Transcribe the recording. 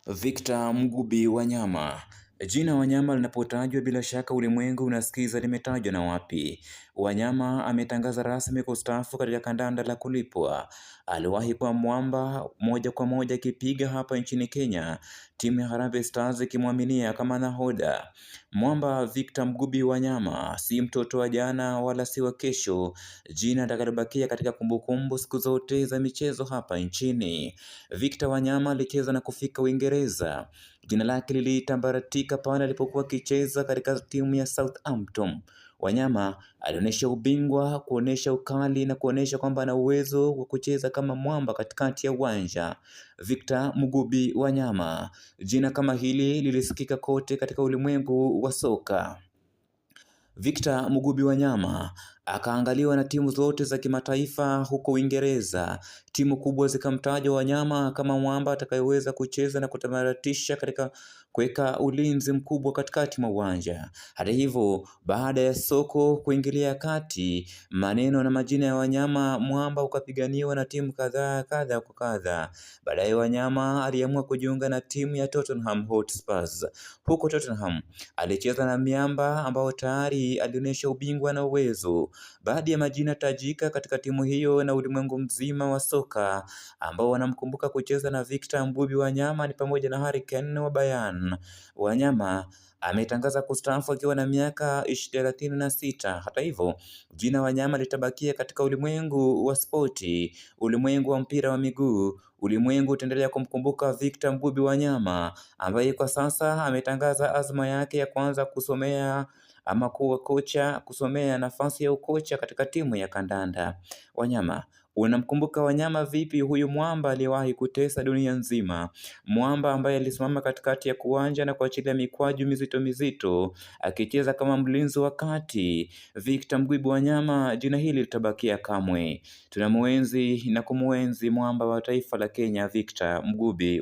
Victor Mgubi Wanyama. Jina Wanyama linapotajwa bila shaka ulimwengu unasikiza limetajwa na wapi. Wanyama ametangaza rasmi kustaafu katika kandanda la kulipwa. Aliwahi kuwa mwamba moja kwa moja akipiga hapa nchini Kenya, timu ya Harambee Stars ikimwaminia kama nahodha. Mwamba Victor Mgubi Wanyama si mtoto wa jana wala si wa kesho, jina atakalobakia katika kumbukumbu siku zote za michezo hapa nchini. Victor Wanyama alicheza na kufika Uingereza. Jina lake lilitambaratika pale alipokuwa akicheza katika timu ya Southampton. Wanyama alionyesha ubingwa, kuonyesha ukali na kuonyesha kwamba ana uwezo wa kucheza kama mwamba katikati ya uwanja. Victor Mugubi Wanyama, jina kama hili lilisikika kote katika ulimwengu wa soka. Victor Mugubi Wanyama akaangaliwa na timu zote za kimataifa huko Uingereza. Timu kubwa zikamtaja Wanyama kama mwamba atakayeweza kucheza na kutamatisha katika kuweka ulinzi mkubwa katikati mwa uwanja. Hata hivyo, baada ya soko kuingilia kati, maneno na majina ya Wanyama mwamba ukapiganiwa na timu kadhaa kadha kwa kadha. Baadaye Wanyama aliamua kujiunga na timu ya Tottenham Hotspurs. Huko Tottenham alicheza na miamba ambao tayari alionyesha ubingwa na uwezo. Baadhi ya majina tajika katika timu hiyo na ulimwengu mzima wa soka ambao wanamkumbuka kucheza na Victor Mbubi Wanyama ni pamoja na Harry Kane wa Bayern. Wanyama ametangaza kustaafu akiwa na miaka 36. Hata hivyo, jina Wanyama litabakia katika ulimwengu wa spoti, ulimwengu wa mpira wa miguu. Ulimwengu utaendelea kumkumbuka Victor Mbubi Wanyama ambaye kwa sasa ametangaza azma yake ya kuanza kusomea ama kuwa kocha, kusomea nafasi ya ukocha katika timu ya kandanda. Wanyama, unamkumbuka Wanyama vipi? Huyu mwamba aliyewahi kutesa dunia nzima, mwamba ambaye alisimama katikati ya kuwanja na kuachilia mikwaju mizito mizito akicheza kama mlinzi wa kati. Victor Mgwibi Wanyama, jina hili litabakia kamwe. Tunamuenzi na kumuenzi mwamba wa taifa la Kenya, Victor Mgubi.